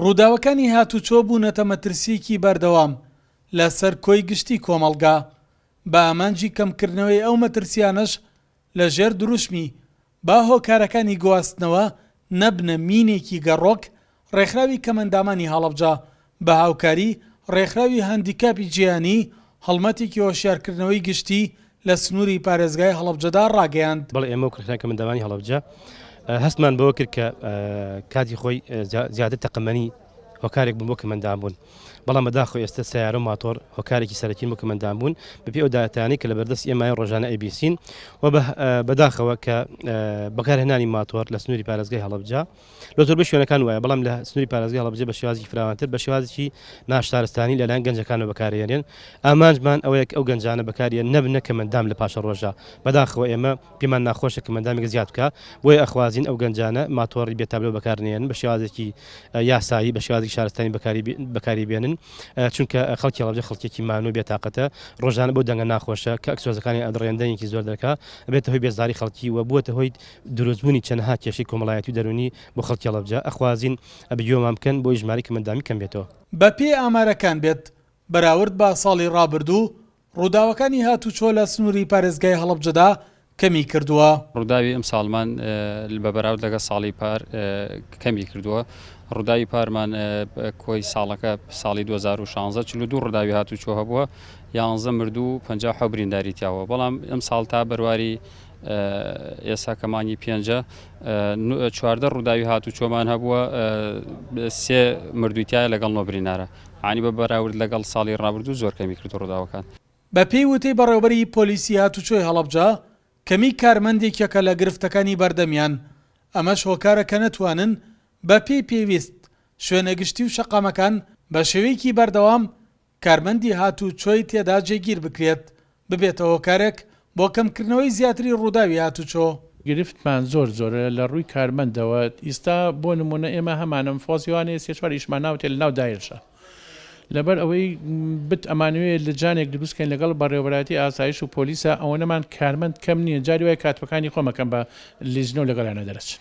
ڕووداوەکانی هاتوچۆ بوونەتە مەترسییەکی بەردەوام لەسەر کۆی گشتی کۆمەڵگا، بە ئامانجی کەمکردنەوەی ئەو مەترسییانەش لە ژێر دروشمی، با هۆکارەکانی گواستنەوە نەبنە مینێکی گەڕۆک، ڕێکخراوی کەمئەندامانی هەڵەبجە بە هاوکاری ڕێکخراوی هاندیکاپی جیهانی هەڵمەتێکی هۆشیارکردنەوەی گشتی لە سنووری پارێزگای هەڵەبجەدا ڕاگەیاند. بەڵێ ئێمە وەک ڕێکخراوی کەمئەندامانی هەڵەبجە هەستمان بەوە کرد کە کاتی خۆی زیاتر تەقەمەنی هۆکارێک بوون بۆ کەمئەندام بوون، بەڵام بەداخەوە ئێستا سەیارە و ماتۆڕ هۆکارێکی سەرەکین بۆ کەمئەندام بوون بەپێی ئەو داتایانەی کە لەبەردەستی ئێمایە ڕۆژانە ئەیبیسین و بەداخەوە کە بەکارهێنانی ماتۆڕ لە سنووری پارێزگای هەڵەبجە لە زۆربەی شوێنەکان وایە، بەڵام لە سنووری پارێزگای هەڵەبجە بە شێوازێکی فراوانتر بە شێوازێکی ناشارستانی لەلایەن گەنجەکانەوە بەکارهێنرێن. ئامانجمان ئەوەیە کە ئەو گەنجانە بەکاریان نەبنە کەمەندام لە پاشەڕۆژدا. بەداخەوە ئێمە پێمان ناخۆشە کەمەندامێک زیاد بکا، بۆیە ئەخوازین ئەو گەنجانە ماتۆڕی بێ تابلۆ بەکار نەیەنن، بە شێوازێکی یاسایی، بە شێوازێکی شارستانی بەکاری بێنن، چونکە خەڵکی هەڵەبجە خەڵکێکی مانوو و بێتاقەتە، ڕۆژانە بەو دەنگە ناخۆشە کە ئەکسۆزەکانیان ئەدڕێن دەنگێکی زۆر دەرکا، ئەبێتە هۆی بێزاری خەڵکی و بووەتە هۆی دروستبوونی چەنەها کێشەی کۆمەڵایەتی و دەروونی بۆ خەڵکی هەڵەبجە، ئەخوازین ئەبگیۆمان بکەن بۆی ژمارەی کەمئەندامی کەم بێتەوە. بەپێی ئامارەکان بێت، بەراورد بە ساڵی ڕابردوو، ڕووداوەکانی هاتوچۆ لە سنووری پارێزگای هەڵەبجەدا کەمی کردووە. ڕووداوی ئەمساڵمان بە بەراورد لەگەڵ ساڵی پار کەمی کردووە، ڕووداوی پارمان کۆی ساڵەکە ساڵی 2016 42 ڕووداوی هاتوچۆ هەبووە، یانزە مردوو و 57 برینداری تیاوە، بەڵام ئەمساڵ تا بەرواری ئێستا کە مانگی پێنجە 14 ڕووداوی هاتوچۆمان هەبووە، سێ مردووی تیایە لەگەڵ نۆ برینارە. یانی بە بەراورد لەگەڵ ساڵی ڕابردوو زۆر کەمی کردووە ڕووداوەکان. بەپێی وتەی بەڕێوەبەری پۆلیسی هاتوچۆی هەڵەبجە، کەمی کارمەند یەکێکە لە گرفتەکانی بەردەمیان، ئەمەش هۆکارە کە نەتوانن بەپێی پێویست شوێنە گشتی و شەقامەکان بە شێوەیەکی بەردەوام کارمەندی هاتوچۆی تێدا جێگیر بکرێت، ببێتە هۆکارێک بۆ کەمکردنەوەی زیاتری ڕووداوی هاتوچۆ. گرفتمان زۆر زۆرە لە ڕووی کارمەندەوە، ئیستا بۆ نموونە ئێمە هەمانە مفۆزی وانەیە سێ چوار ئیشمان ناوتێ لە ناو دایرشە لەبەر ئەوەی بت ئەمانەوێ لجانێک دروست کەین لەگەڵ بەڕێوەبەرایەتی ئاسایش و پۆلیسا ئەوەنەمان کارمەند کەم نییە جاری وایە کاتبەکانی خۆمەکەم بە لیژنە و لەگەڵیانە دەرەچن.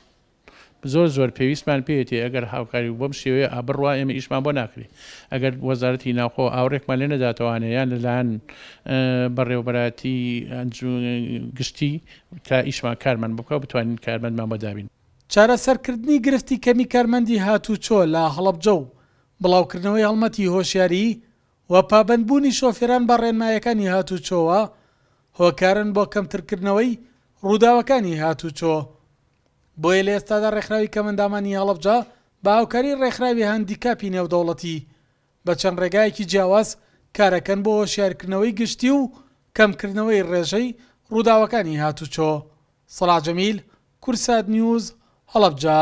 زۆر زۆر پێویستمان پێیەتی ئەگەر هاوکاری بەم شێوەیە بڕوا ئێمە ئیشمان بۆ ناکرێ ئەگەر وەزارەتی ناوخۆ ئاوڕێکمان لێ نەداتەوانێ یان لەلایەن بەڕێوەبەرایەتی گشتی تا ئیشمان کارمان بۆ بکا و بتوانین کارمەندمان بۆ دابین. چارەسەرکردنی گرفتی کەمی کارمەندی هاتووچۆ لە هەڵەبجە و بڵاوکردنەوەی هەڵمەتی هۆشیاری و پابەندبوونی شۆفێران بە ڕێنمایەکانی هاتووچۆوە هۆکارن بۆ کەمترکردنەوەی ڕووداوەکانی هاتووچۆ. بۆیە لە ئێستادا ڕێکخراوی کەمئەندامانی هەڵەبجە بە هاوکاری ڕێکخراوی هاندیکاپی نێودەوڵەتی بە چەند ڕێگایەکی جیاواز کارەکەن بۆ هۆشیارکردنەوەی گشتی و کەمکردنەوەی ڕێژەی ڕووداوەکانی هاتوچۆ. سەڵاح جەمیل، کوردسات نیوز، هەڵەبجە.